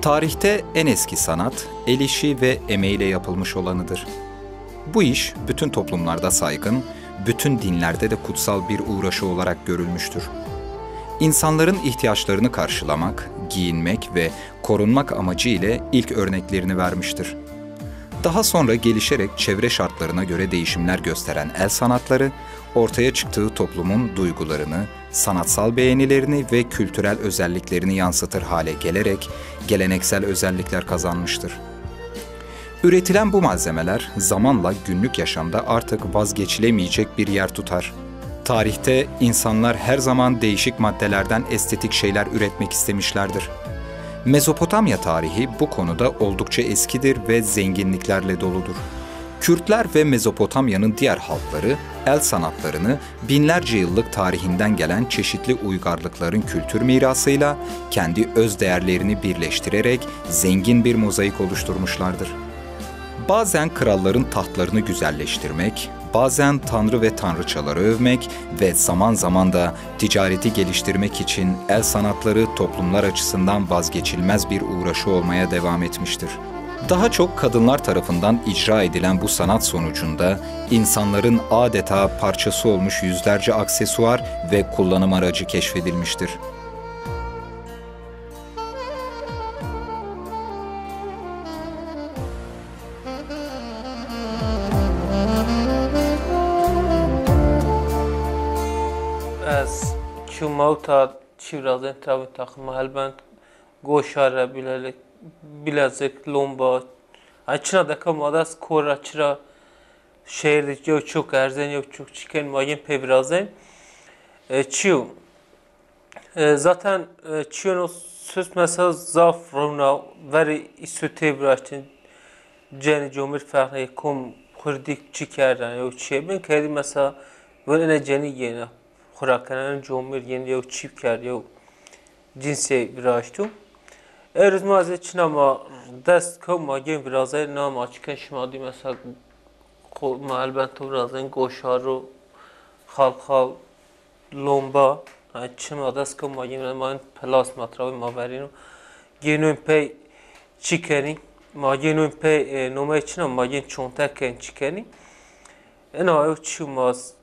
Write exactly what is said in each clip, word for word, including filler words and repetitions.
Tarihte en eski sanat, el işi ve emeğiyle yapılmış olanıdır. Bu iş, bütün toplumlarda saygın, bütün dinlerde de kutsal bir uğraşı olarak görülmüştür. İnsanların ihtiyaçlarını karşılamak, giyinmek ve korunmak amacı ile ilk örneklerini vermiştir. Daha sonra gelişerek çevre şartlarına göre değişimler gösteren el sanatları, ortaya çıktığı toplumun duygularını, sanatsal beğenilerini ve kültürel özelliklerini yansıtır hale gelerek geleneksel özellikler kazanmıştır. Üretilen bu malzemeler zamanla günlük yaşamda artık vazgeçilemeyecek bir yer tutar. Tarihte insanlar her zaman değişik maddelerden estetik şeyler üretmek istemişlerdir. Mezopotamya tarihi bu konuda oldukça eskidir ve zenginliklerle doludur. Kürtler ve Mezopotamya'nın diğer halkları el sanatlarını binlerce yıllık tarihinden gelen çeşitli uygarlıkların kültür mirasıyla kendi öz değerlerini birleştirerek zengin bir mozaik oluşturmuşlardır. Bazen kralların tahtlarını güzelleştirmek, bazen tanrı ve tanrıçaları övmek ve zaman zaman da ticareti geliştirmek için el sanatları toplumlar açısından vazgeçilmez bir uğraşı olmaya devam etmiştir. Daha çok kadınlar tarafından icra edilen bu sanat sonucunda insanların adeta parçası olmuş yüzlerce aksesuar ve kullanım aracı keşfedilmiştir. Ez çû mewta çî virazên tira wî taxima helbent, goşare, bilele-, bilezik, lomba. Ay çina deka ma dest kor ra çira şehir de yew çok erzen, yew çok çiken ma yên pê virazên. E, çiyo. E, zaten, e, çiyeno süs mesela zaf rewna verî îsû tê viraştin. Cenî comir ferqe kom xurdik çi kerden, yew çiye bin kedi mesela vun ene cenî gêne. Xura kenen comir gêne yew çî kerd, yew cinsê viraştu. Eruz ma zê çina ma dest kew ma gên virazey na ma çiken şima dî mesela xo-, ma elbento virazen goşaro, xalxal, lomba, ha, çima dest kew ma gên, ma plas matrawê ma verîno. Gênoyn pey çi kenî? Ma gênoyn pey, e, nomey çina ma gên çonte ken çi kenî? Ena ew çi ma s-,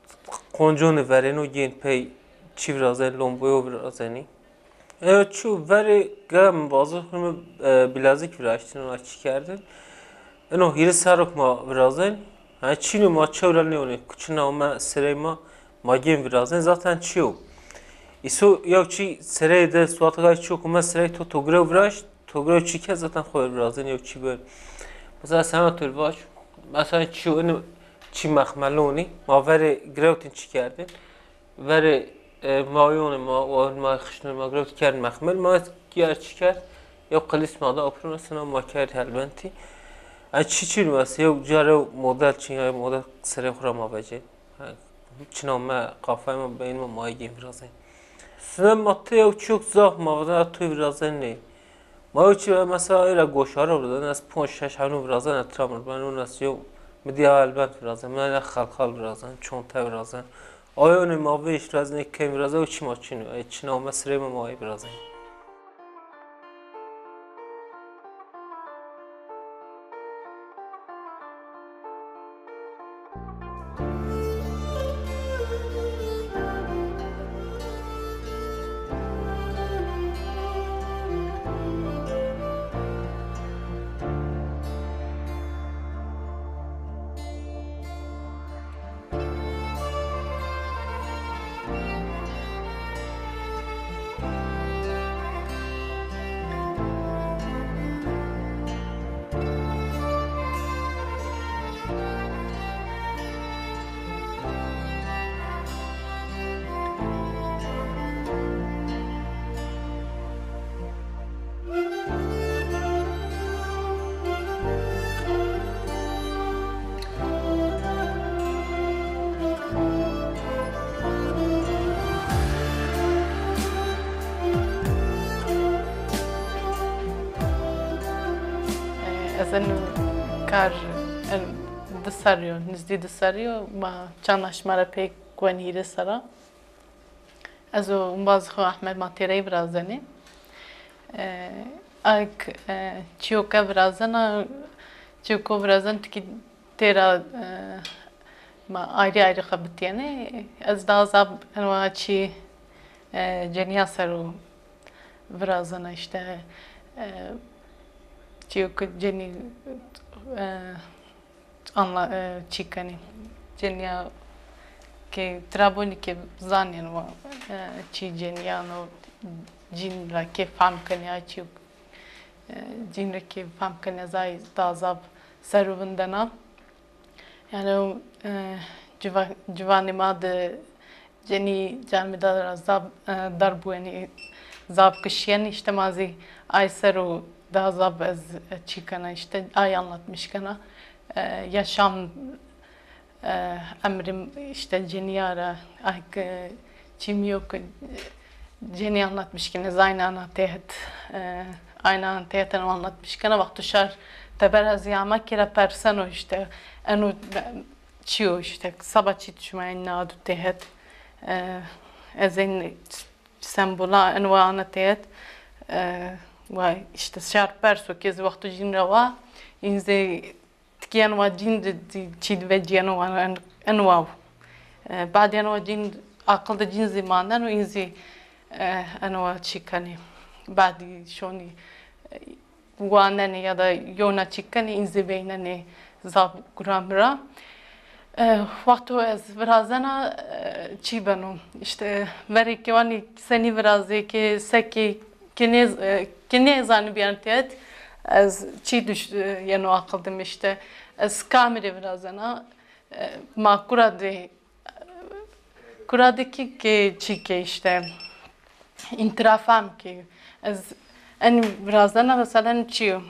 qoncone verêno gên pey çi virazenî, lomboyo virazenî. Ew çi verê ge mi bazı xurme, e, bilezik viraştin, ona çi kerdin. Eno hîrê serok ma virazen. Ha, çîno ma çewra nêone. Kuçina ome serey ma, ma gên virazen. Zaten çi yo? Îso yew çî serey de suat gay çi yo ku me serey to to grew viraşt, to grew çi ke zaten xo virazen yew çî ben. Mesela sana tür vaş. Mesela çi yo, eno çî mexmelonî. Ma verê grewtin çi kerdin? Verê, e, mayonê ma, o ma xişnê ma girewt kerd mexmel, ma ger çi kerd? Yew qilîs ma da apir mesela ma kerd helbentî. E, çi çi mesela yew care model çin, yew model serê xura ma vecê. Ha, çina me, qafay ma, beyin ma, ma gên virazen. Sine ma tê yew çok zaf ma vada tu virazen nê. Ma yew çi mesela ira goşara virazen, ez ponc şeş hevno virazen etramir. Ben ona siyo mi diya helbent virazen, mi ya xalxal virazen, çonte virazen. Ayonê ma vêş virazen, kem virazen, o çi ma çin o. E, çina ome sirê mi ma ay virazen. Ez eno kar, en, di serrî yo, nizdî di serrî yo, ma çanda şima ra pey guwen hîrê serra. Ez û embaz xo Ehmed ma têrey virazenê. E, Ak, e, çîyo ke virazena, çîyo ke virazena tikî têra, e, ma ayrî ayrî xebitîyenê. Ez daha zaf enwa çî, e, cenîya ser o virazena îşte, e, çîyo ke cenî, e, anla, e, çî kenî. Cenîya ke tirabonî ke zanîn wa, e, çî cenîyan o cîn ra ke fehm kenî, ay çî, e, cîn ra ke fehm kenî, zay daha zaf ser o vindena. Yanî, e, civa-, ciwanê ma de cenî camîda ra zaf, e, dar buwenî, zaf kişîyenî. Îşte ma zî ay ser o daha zaf ez, e, çî kena, îşte ay anlatmış kena. E, yaşam, e, emrim îşte cenîya ra, ay ke çîmîyo ke cenî anlatmış kenê, zayna ana tehet, e, ayna ana tehet eno anlatmiş kena. Wexto şar teber ez zî ama kêra perseno îşte, eno çîyo îşte, saba çî şima ena do tehet. E, ez en sembola enwa ana tehet. E, wa îşte şar perso ke zî wexto cîn ra wa, în zî tikîyen wa cîn de zî çî de vecîyeno wa en, enwa. E, badî enwa cîn, aqil de cîn zî maneno, în zî, e, enwa çî kenê. Badî şonî, e, wanenê ya da yewna çî kenê, în zî veynenê zaf gura mi ra. E, wexto ez virazena, e, çî beno. Îşte verê ke wanî senî virazê, ke sekê, ke nêz-, e, ke nêzanî bîyan tehet, ez çî düş-, e, yeno aqil de mi îşte. Ez kamî rê virazena, e, ma kura de Kura de kî ke çî ke îşte, întirafam ke ez enî virazena, mesela çîyo.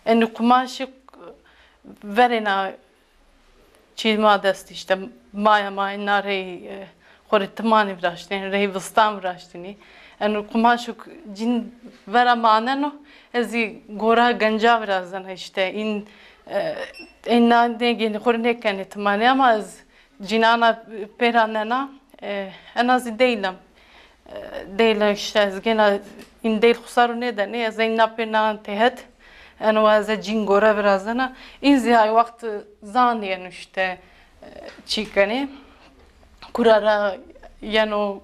Enî qumaşî verêna çî ma dest îşte, maya ma ena rey, e, xo rê timanî viraştêne, rey vistan viraştêne. Enî qumaşo cîn vera maneno, ez zî gora genca virazena îşte. În, e, ena nêgênê xo rê nêkenê timanî ama ez cînana pêra nena, e, ena zî deyl a. E, deyl a îşte, ez gêna în deyl xo ser o nêdenê, ez ena pê nan tehet, eno ez cîn gore virazena. În zî ay wext zanîyeno îşte, e, çî kenê. Kura ra yeno,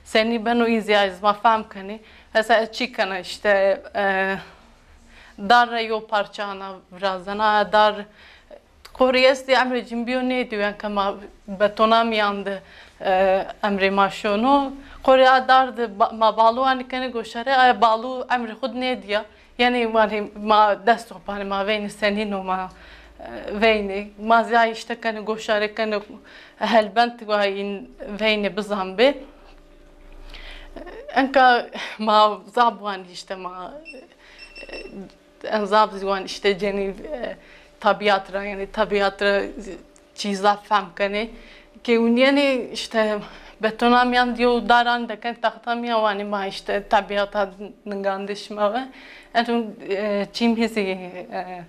senî beno, în zî ay zî ma fehm kenê. Mesela ez çî kena îşte, e, dar ra yew parça ana virazena, dar Qorî estê emrê cîn bîyo nêdîyo, yanî ke ma betona mîyan de, e, emrê ma şono. Qorî a dar de ba-, ma balu anî kenê goşarê, aya balu emrê xo de nêdîya. Yanî ma, ma dest xo panê, ma veynê senîn o ma, e, veynê. Ma zî ay îşte kenê goşarê, kenê helbent wa în veynê bizanbê. Enka ma zaf wanî îşte ma, e, En zaf zî wan îşte cenî, e, tebîat ra, yanî tebîat ra çî zaf fehm kenê. Ke winîyenê îşte betona mîyan de yew dar anî de kenê taxta mîyan, wanî ma îşte tebîata ningandê şima ve. Eno, e, çî mi zî, e,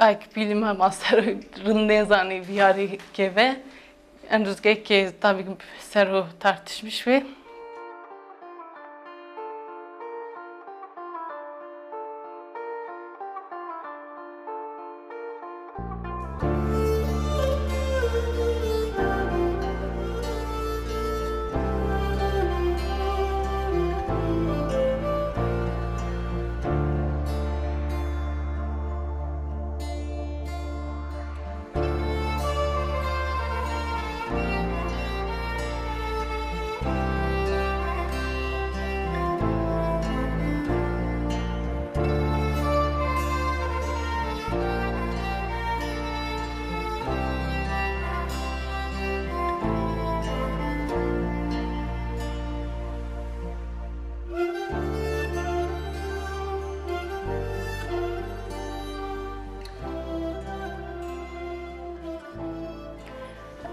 ay ke pîlî ma, ma ser rind nêzanê vîyarê ke ve. En ruzgê ke tabî ser o tartışmış ve.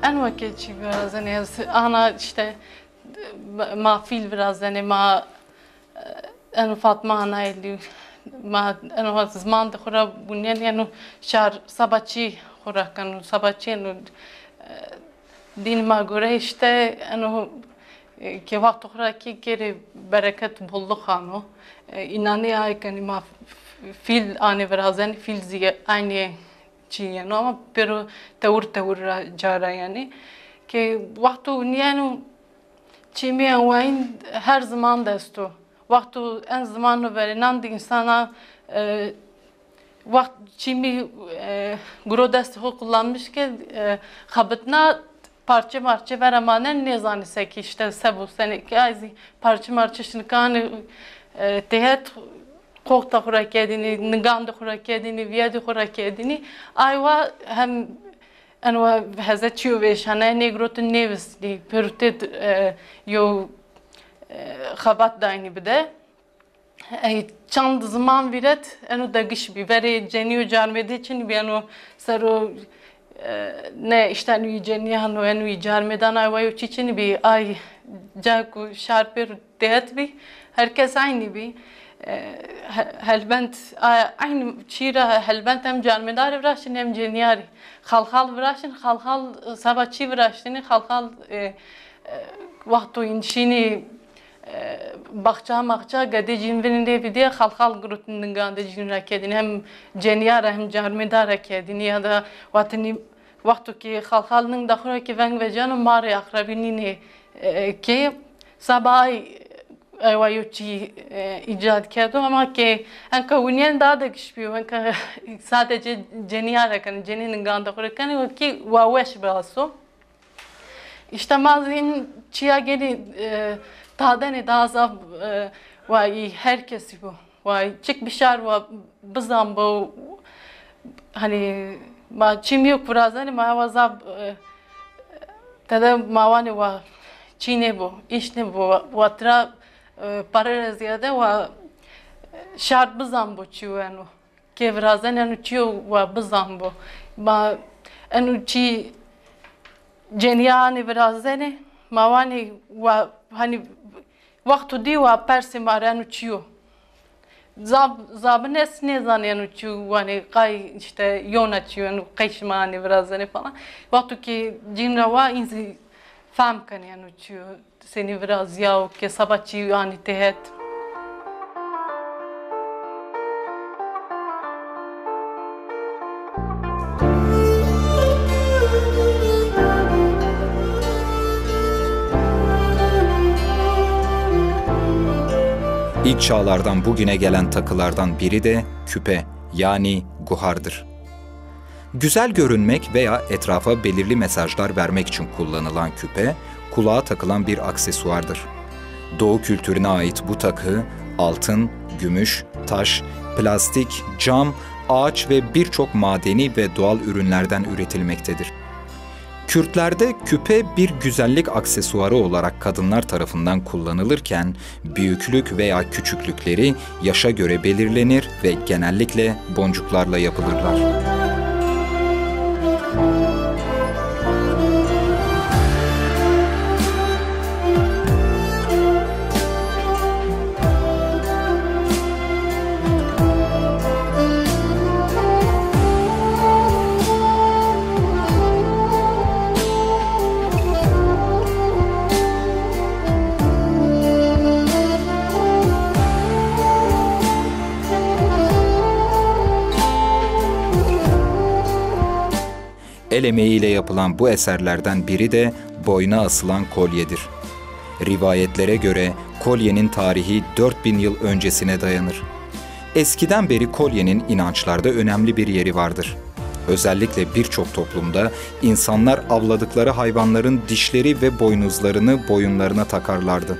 En weke çî virazenê ez ana îşte ma fîl virazenê, ma, e, eno Fatma Anaylî, ma eno ziman de xo ra winenê, eno şar seba çî xo ra keno, seba çî eno, e, dîn ma gore îşte eno, e, ke wexto xo ra kî kerê bereket bolluk ano. E, înanê ay kenî ma f-, f-, fîl anê virazenî, fîl zî eynî çî yeno ama pêro tewir tewir ra ca ra yanî. Ke wexto nîyeno çîmîyen wayîn her ziman de esto. Wexto en ziman no verênan de însana, e, wext çîmî, e, guro destê xo kullanmış ke, e, xebitna parçe marçe vera manen nêzanê se kî îşte se bo senê kî ay zî parçe marçe şinikanê, e, têhet qoxta xo ra kedînî, ningandê xo ra kedînî, vîyedê xo ra kedînî. Ay wa hem eno wa heze çîyo vêşanay nêgirotin nêvisnî. Pêrutê, e, yo, e, xebat daynî bide. Ey çand ziman vîret, eno degiş bî. Verê cenî û carmêdê çinî bî, eno sero, e, ne îşte eno yî cenîyan o, eno yî carmêdan ay wa yo çî çinî bî. Ay ca ku şar pêro têhet bî, her kes eynî bî. E, he-, helbent, a, eynî çî ra helbent hem carmêdarî viraştin hem cenîyarî. Xalxal viraştin, xalxal seba çî viraştinî, xalxal, e, e, wexto înşînî, e, baxça maxça gedê cîn vinî nêvîdîye, xalxal girotîn ningandê cîn ra kedînî. Hem cenîya ra hem carmêda ra kedînî ya da watinî wexto ke xalxal ning da xo ra ke veng veceno ma rê aqrebî nînê, e, kê seba ay, e, wa yo çî, e, îcad kerdo ama ke enka winîyen daha de giş bîyo, enka sadece cenîya ra kenê, cenî ningandê xo ra kenê, wekî wa weş bi aso. Îşte ma zî çîya genî, e, tadenê daha zaf, e, wa î her kesî bo. Wa çik bişar wa bizan bo. Hanî ma çîmî yok virazenê ma wa zaf, e, tede ma wanê wa çî nêbo, îş nêbo, wa, wa tira, e, pare ra zîyade wa, e, şar bizan bo çî weno. Ke virazenê eno çîyo wa bizan bo. Ma eno çî cenîya anê virazenê, ma wanê wa, hanî, wexto dî wa persê ma rê eno çîyo. Zab-, zabin est nêzanê eno çîyo, wanê qay îşte yona çîyo, eno qey şima anê virazenê falan. Wexto ke cîn ra wa în zî fehm kenê eno çîyo. Senî virazîyaw ke seba çî anî têhet. İlk çağlardan bugüne gelen takılardan biri de küpe, yani guhardır. Güzel görünmek veya etrafa belirli mesajlar vermek için kullanılan küpe, kulağa takılan bir aksesuardır. Doğu kültürüne ait bu takı, altın, gümüş, taş, plastik, cam, ağaç ve birçok madeni ve doğal ürünlerden üretilmektedir. Kürtlerde küpe bir güzellik aksesuarı olarak kadınlar tarafından kullanılırken, büyüklük veya küçüklükleri yaşa göre belirlenir ve genellikle boncuklarla yapılırlar. El emeğiyle yapılan bu eserlerden biri de boyna asılan kolyedir. Rivayetlere göre kolyenin tarihi dört bin yıl öncesine dayanır. Eskiden beri kolyenin inançlarda önemli bir yeri vardır. Özellikle birçok toplumda insanlar avladıkları hayvanların dişleri ve boynuzlarını boyunlarına takarlardı.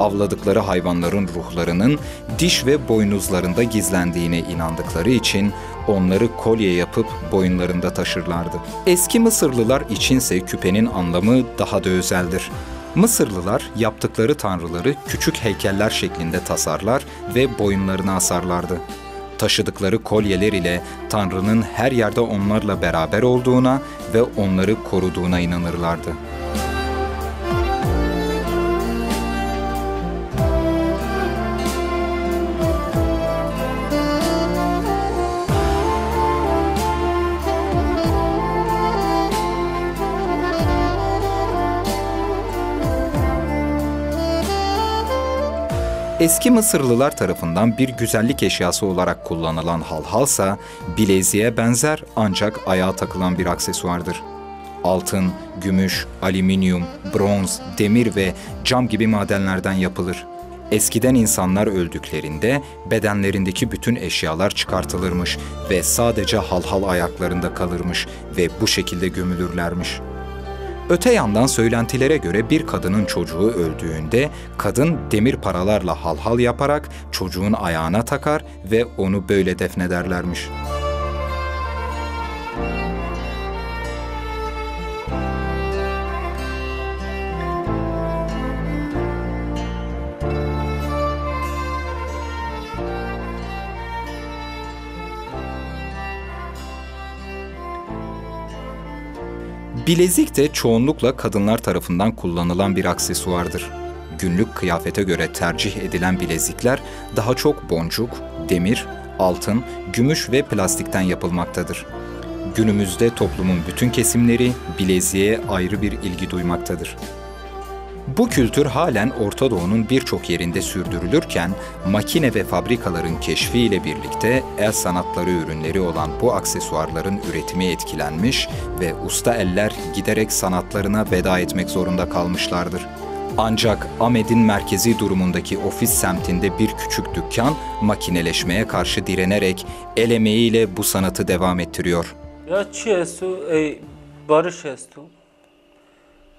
Avladıkları hayvanların ruhlarının diş ve boynuzlarında gizlendiğine inandıkları için onları kolye yapıp boyunlarında taşırlardı. Eski Mısırlılar içinse küpenin anlamı daha da özeldir. Mısırlılar yaptıkları tanrıları küçük heykeller şeklinde tasarlar ve boyunlarına asarlardı. Taşıdıkları kolyeler ile Tanrı'nın her yerde onlarla beraber olduğuna ve onları koruduğuna inanırlardı. Eski Mısırlılar tarafından bir güzellik eşyası olarak kullanılan halhalsa, bileziğe benzer ancak ayağa takılan bir aksesuardır. Altın, gümüş, alüminyum, bronz, demir ve cam gibi madenlerden yapılır. Eskiden insanlar öldüklerinde bedenlerindeki bütün eşyalar çıkartılırmış ve sadece halhal ayaklarında kalırmış ve bu şekilde gömülürlermiş. Öte yandan, söylentilere göre, bir kadının çocuğu öldüğünde kadın demir paralarla halhal yaparak çocuğun ayağına takar ve onu böyle defnederlermiş. Bilezik de çoğunlukla kadınlar tarafından kullanılan bir aksesuardır. Günlük kıyafete göre tercih edilen bilezikler daha çok boncuk, demir, altın, gümüş ve plastikten yapılmaktadır. Günümüzde toplumun bütün kesimleri bileziğe ayrı bir ilgi duymaktadır. Bu kültür halen Orta Doğu'nun birçok yerinde sürdürülürken, makine ve fabrikaların keşfi ile birlikte el sanatları ürünleri olan bu aksesuarların üretimi etkilenmiş ve usta eller giderek sanatlarına veda etmek zorunda kalmışlardır. Ancak Ahmet'in merkezi durumundaki ofis semtinde bir küçük dükkan makineleşmeye karşı direnerek el emeğiyle bu sanatı devam ettiriyor. Ya çi esto, ey, barış esto.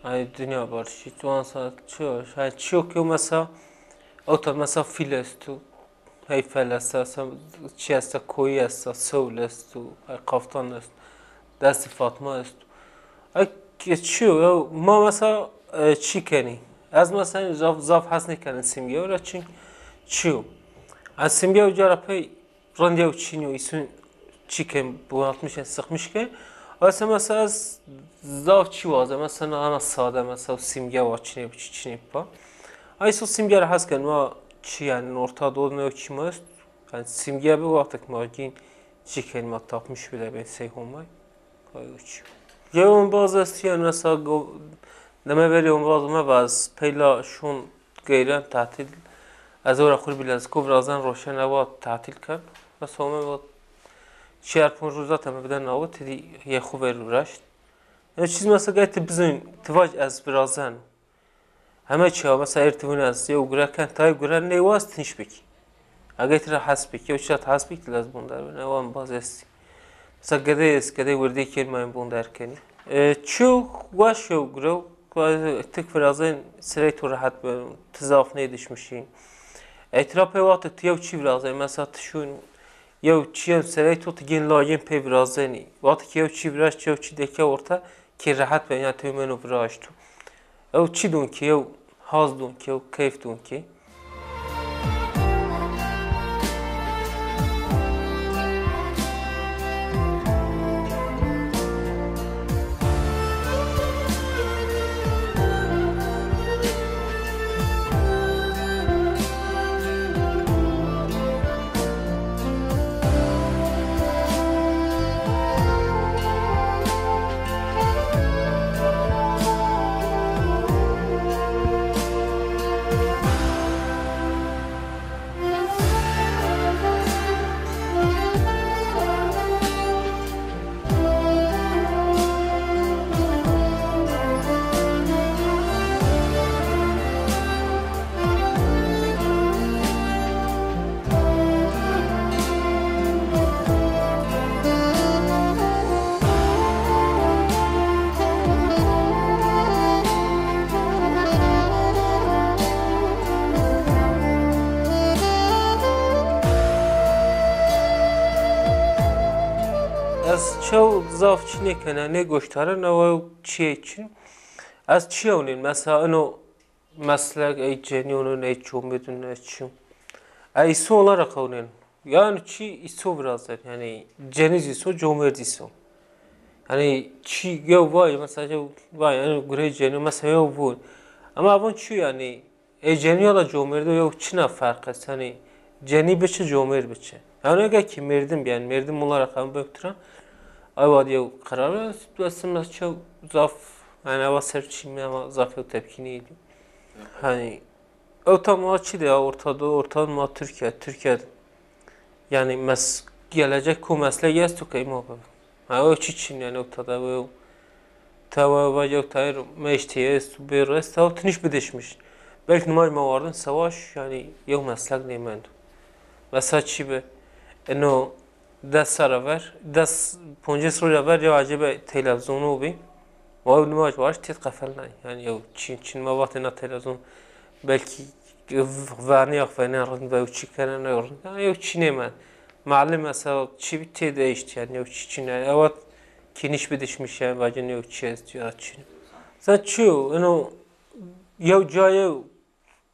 Ay, dünya barışî, tu ansa çi, ay, çi yok yo mesela, o ta mesela fil esto. Heyfel esta, se-, çi esta, koyî esta, sewl esto, ay, kaftan esto, destî Fatma esto. Ay, ke-, çi yo, ya, ma mesela, e, çi kenî? Ez mesela zaf, zaf hes nêkenî simge ra, çin çi yo? Ez simge uca ra pey rind yew çîn yo, îsûn çî ke bunaltmiş ke, sıkmış ke. Oysa mesela ez zaf çî waze, mesela ana sade, mesela simge wa çinê bi çi, çinê pa. Ay so simge ra hes ken, ma çi yani, Orta Doğu ne çi ma est. Yani simge bi wextek ma gîn çi ken, ma tapmış bile ben sey homay. Kay uç. Yew embaz est yani, mesela go-, deme verî embaz me va ez peyla şûn geyren tatil. Ez ora xur bile ez ko virazen roşen ewa tatil ken. Mesela me va çiyer ponc roj zaten me bide nawo, tedî yê xu ver viraşt. Yani çiz mesela gay ti bizin, ti vac ez virazen. Heme çi ya, mesela, ertivin ez yew gure ken, tayê gure ney waz tinş bikî. Ege ti ra hes bikî, yew çi ra ti hes bikî, ti lez bûn der bine, wan baz estî. Mesela, gedey est, gedey werdê kên mayên bûn der kenî. E, çi weş yew gure, tik virazên serey to rehet bi, ti zaf nêdişmişî. Ey ti ra pey wextek ti yew çi virazên, mesela, ti şûn yew çîyên serey to ti gên layên pey virazenî. Wextek yew çi viraşt, yew çi deke orte, kê rehet be, ya tewmeno viraşto. Ew çi don ki, ew haz don ki, ew keyf don ki. Ez çew zaf çi nêkena, nêgoştare, newa çiyê çin. Ez çi ewnên, mesela, ino meslek, ey cenîyon in, ey comêrdin, ey çi. Ey îso olarak ewnên. Yani çi îso virazen, yani cenî zî îso, comêrd zî îso. Yani çi yew vay, mesela yew vay, yani gurey cenî, mesela yew vûn. Ama avon çi yani, ey cenî ya da comêrdo yew çina ferq est, yani cenî biçi, comêrd biçi. Yani ege ki merdim, yani merdim olarak em böktüren, ay wad yew karar, bes mesela çew zaf, yani ava ser çî mi ama zaf yew tepkî neydi. Hani Ewta ma çi de ya, Orta Doğu, Orta Doğu ma Türkiye, Türkiye. Yani mes gelecek ku meslek esto ke ma be. Ha, o çi çin yani, ewta da o tewa vac, ewta meştî esto, bir esto, o tiniş bidişmiş. Belki nimaj ma wardin savaş, yani yew meslek nêmendo. Mesela çi be? Eno des serre ver, des, poncês roja ver ya acebe televîzyonu bî. Ma ew nimaj waşt têt qefelnay. Yani yew çin, çin ma vatê na televîzyon belkî vernî ya xo veynen rind be, yew çi kene ne rind. Yani yew çi nêmen. Melim mesela çi bî têde eşt yani yew çi çin yani. Ewa kîniş bidişmiş yani vacin yew çi est ya çin. Sen çi yo? Eno yew ca yew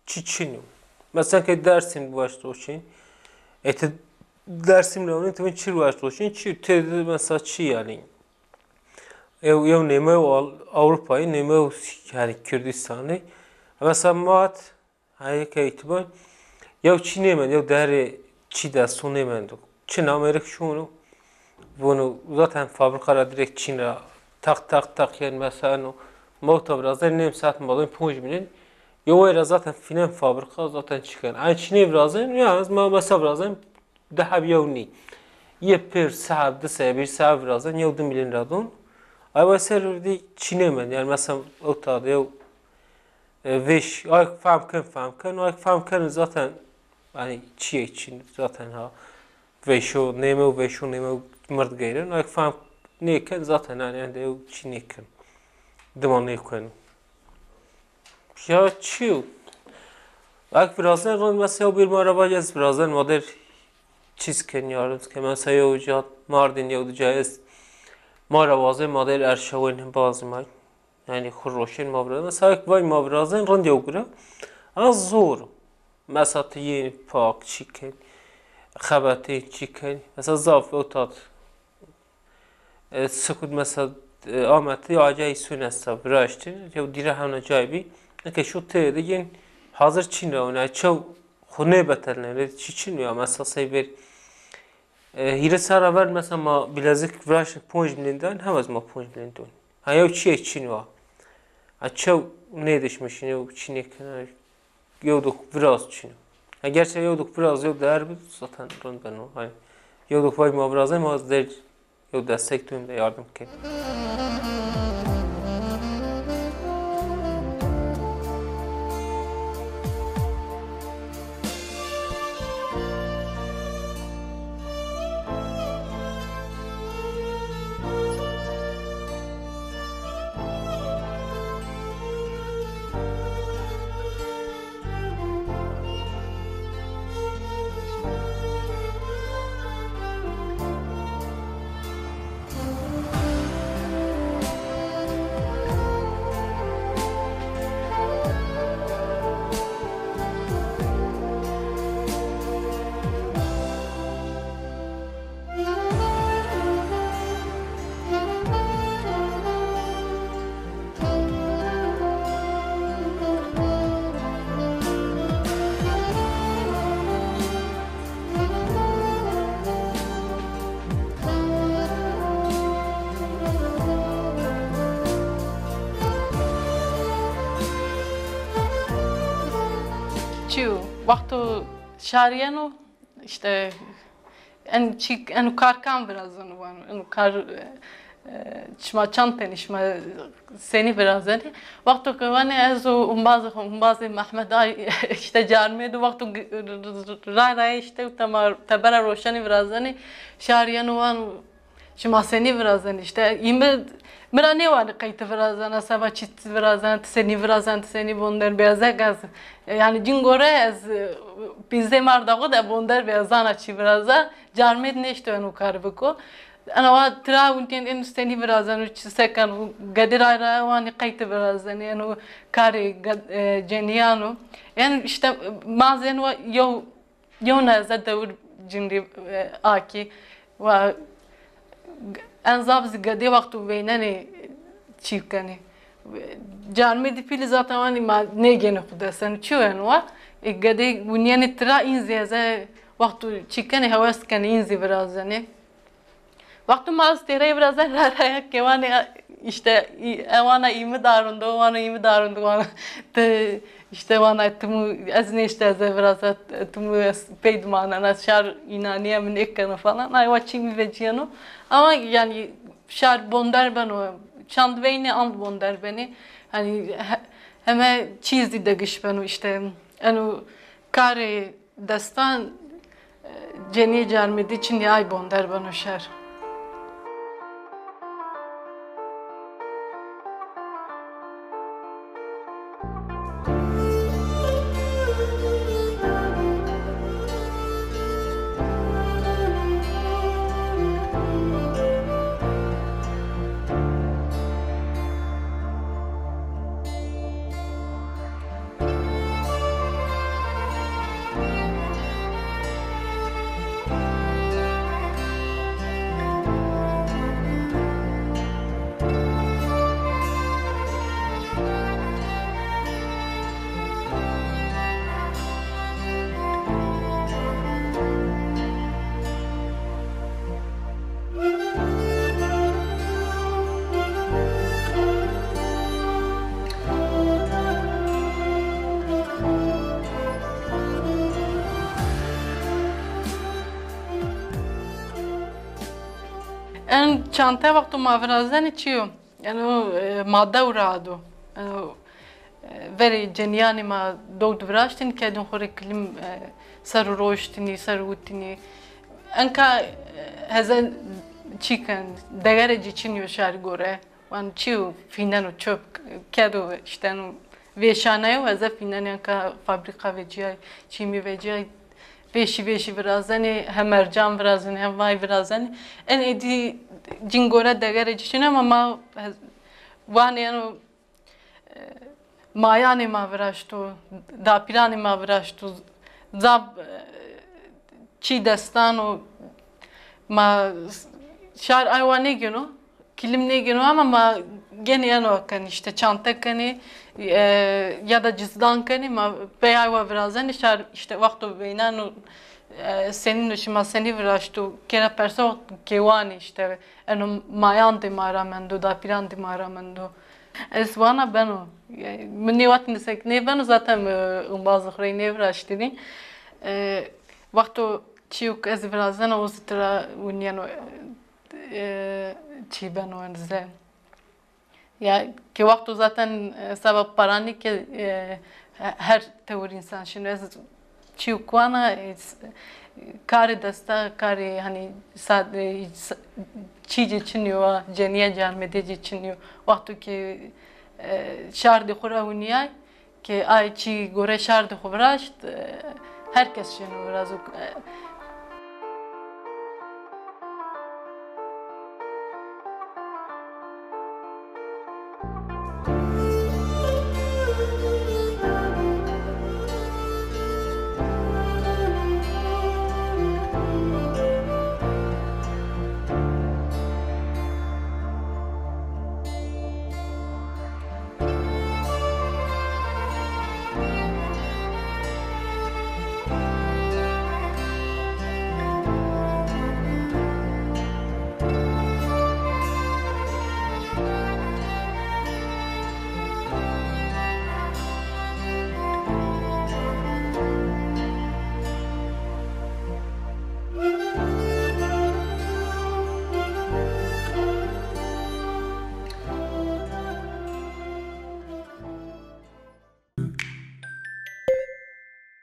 çi çin o. Mesela ke Dersim baş roşin. E ti Dersim ra ti çi baş roşin? Çi têde mesela çi yani? Ew, ew nême Avrupayî, nême yani Kürdistanî. Mesela mat, hayê ke îtibar, yew çi nêmend, yew derê çi desto nêmendo. Çin Amerîk şono, vono zaten fabrika ra direkt Çin ra tak tak tak yani mesela no, mawta virazen nêm saet ma doyn ponc milyon. Yo wayra zaten fînen fabrika zaten çiken. Ay çi nêvirazen, ya ez ma mesela virazen di heb yew nî. Yê pêr seheb di seheb bir seheb virazen yew di milyon ra don. Ay wa ser dî çi nêmend. Yani mesela o tadı yew e, vêş, ay fehm ken, fehm ken, ay fehm ken zaten yani çiyê çin zaten ha. Vêşo nême û vêşo nême mird geyren. Ay fehm nêken zaten yani ende yew çi nêken. Dima nêken. Ya çi yo? Ek virazen rind mesela bir ma ra vaj ez virazen ma der çiz ken yarın ke mesela yew ca Mardin yew di ca est ma ra vazen ma der erşawen bazı ma yani xu roşên ma virazen. Mesela ek vaj ma virazen rind yew gure. Ama zor. Mesela ti yeni pak çi ken, xebetê çi ken. Mesela zaf o tat. E, sikut mesela, e, Ahmetî acayî sûn esta viraştin. Yew dîre hewna cay bî. Eke şu tê de yên hazir çin ra wina. Çew xu nêbetelne. Çi çin ya mesela sey bir. E, hîrê serra ver mesela ma bilezik viraştin ponc milyon dan, hewez ma ponc milyon don. Ha yew çiyê çin wa. Ha çew nêdişmişin, yew çi nêkena. Yewdok viraz çin o. Ha, gerçi yewdok viraz yew değer bid zaten rind beno. Hani yewdok vay ma virazay ma der yew destek duyum de yardım ken. Çiyo, wexto şarî yeno, işte, en çî, eno kar kam virazeno, vano, eno kar, e, e, şima çend tenî, şima senî virazenî? Wexto ke vanê ez û umbazê xo, umbazê Mehmed Ay, işte, carmê de wexto g-, ray ray, işte, tema tebera roşenî virazenî, şarî yeno vano, şima senî virazenî? İşte, î mi, mi ra nêwanî qey ti virazena, seba çi ti virazena, ti senî virazena, ti senî vonder bîya, ez ek ez. E, yanî cin gore ez, e, pîzê marda xo de vonder bîya, zana çi viraza, carmêd nêşto eno kar biko. Ena wa tira wintên eno senî virazeno, çi sekan, gedî ray ra wanî qey ti virazenî, eno karê ge-, e, cenîyan o. En işte, ma zên wa yew Yewna ez a dewir cindî, e, a kî wa en zaf zî gedê wexto veynenê çî kenê. Carmê di pîlî zaten wanî ma nêgênê xwu dest. Yanî çi wen wa? E, gedê winîyenê tira în zî ez a wexto çî kenê hewes kenê în zî virazenê. Wexto ma ez têreyê virazenê ra ra ya kewanê, işte, î-, ewana îmi darindo, wano îmi darindo, wano ti İşte vana tumu ez nêşte ez ê viraza, tumu ez pey di manena, şar înanîye mi nêkeno falan. Ay wa çî mi vecîyeno. Ama yani şar bonder beno. Çand veynî and bonder benî. Hani he-, heme çî zî degiş beno işte. Eno karê destan, e, cenîyê carmedî çinî ay bonder beno şar. En çante wexto ma virazenê çi yo? Eno, e, ma dew ra do. Eno, e, verê cenîyanê ma dew di viraştîn, kedîn xo rê kilim, e, ser û roştînî, ser û witînî. Enka, e, heze çî ken, degere cî çin yo şarî gore. Wan çî yo fîneno çöp, kedo işte eno vêşane yo, heze fînenê enka fabrîka vecîyay, çî mi vecîyay. Vêşî vêşî virazenê, hem mercan virazenê, hem vay virazenê. En êdî cin gore degere cî çin ama ma hez-, vanê eno, e, mayanê ma viraşto, dapîranê ma viraşto, zab, e, çî destan o, ma şar aywa nêgêno. Kilim nêgêno ama ma genê eno kenê, işte çante kenê, e, ya da cizdan kenê, ma pey aywa virazenê, şar işte wexto veyneno, e, senîn o, şima senî viraşto, kena persa wexto kêwanê işte, eno mayandê ma ra mendo, dapîrandê ma ra mendo. Ez vana beno. Yani, mi nêwatîne sek nêbeno, zaten mi umbazê xo rê nêviraştînî. E, wexto çîyo ke ez virazena, o zî tira winîyeno. E, çî beno enze. Ya ke wexto zaten, e, seba paranî ke, e, he-, her tewir însan şino. Ez çîyo kuana, e, s-, karê desta, karê hani sa-, e, sa-, çî cê çinî yo, cenîye carmedê cê çinî yo. Wexto ke, e, şardê xo ra winîyay, ke ay çî gore şardê xo viraşt, e, her kes şino virazo. E,